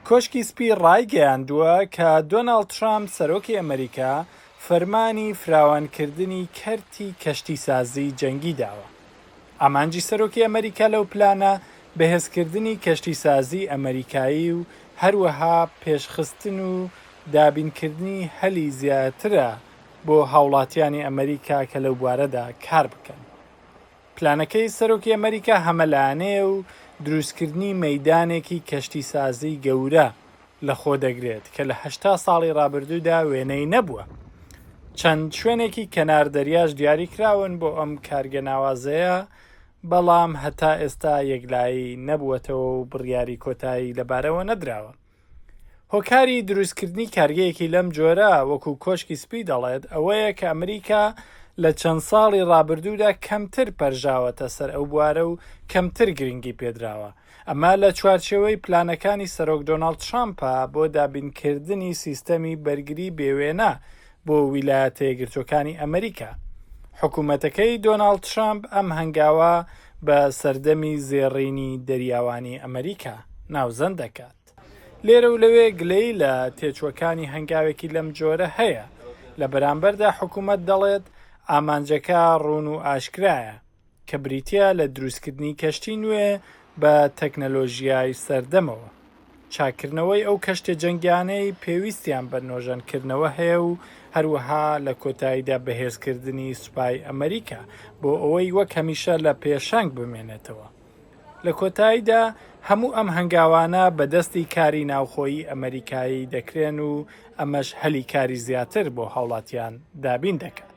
کۆشکی سپی ڕایگەیاندووە کە دۆناڵد ترامپ سەرۆکی ئەمریکا فەرمانی فراوانکردنی کەرتی کەشتیسازی جەنگی داوە. ئامانجی سەرۆکی ئەمریکا لەو پلانە بەهێزکردنی کەشتیسازی ئەمریکایی و هەروەها پێشخستن و دابینکردنی هەلی زیاترە بۆ هاوڵاتیانی ئەمریکا کە لەو بوارەدا کار بکەن. پلانەکەی سەرۆکی ئەمریکا هەمەلایەنەیە و دروستکردنی مەیدانێکی کەشتیسازیی گەورە لەخۆدەگرێت کە لە 80 ساڵی ڕابردوودا وێنەی نەبووە. چەند شوێنێکی کەنار دەریاش دیاریکراون بۆ ئەم کارگە ناوازەیە، بەڵام هەتا ئێستا یەکلایی نەبووەتەوە و بڕیاری کۆتایی لەبارەوە نەدراوە. هۆکاری دروستکردنی کارگەیەکی لەم جۆرە وەکو کۆشکی سپی دەڵێت ئەوەیە کە ئەمریکا لە چەند ساڵی ڕابردوودا کەمتر پەرژاوەتە سەر ئەو بوارە و کەمتر گرنگی پێدراوە. ئەمە لە چوارچێوەی پلانەکانی سەرۆک دۆناڵد ترامپە بۆ دابینکردنی سیستەمی بەرگری بێوێنە بۆ ویلایەتە یەکگرتووەکانی ئەمریکا. حکومەتەکەی دۆناڵد ترامپ ئەم هەنگاوە بە سەردەمی زێڕینی دەریاوانی ئەمریکا ناوزەند دەکات. لێرە و لەوێ گلەیی لە تێچووەکانی هەنگاوێکی لەم جۆرە هەیە، لە بەرامبەردا حکومەت دەڵێت ئامانجەکە ڕوون و ئاشکرایە، کە بریتییە لە دروستکردنی کەشتی نوێ بە تەکنەلۆژیای سەردەمەوە، چاککردنەوەی ئەو کەشتیە جەنگیانەی پێویستیان بە نۆژەنکردنەوە هەیە و هەروەها لە کۆتاییدا بەهێزکردنی سوپای ئەمریکا بۆ ئەوەی وەک هەمیشە لە پێشەنگ بمێنێتەوە. لە کۆتاییدا هەموو ئەم هەنگاوانە بە دەستی کاری ناوخۆیی ئەمەریکایی دەکرێن و ئەمەش هەلی کاری زیاتر بۆ هاوڵاتیان دابین دەکات.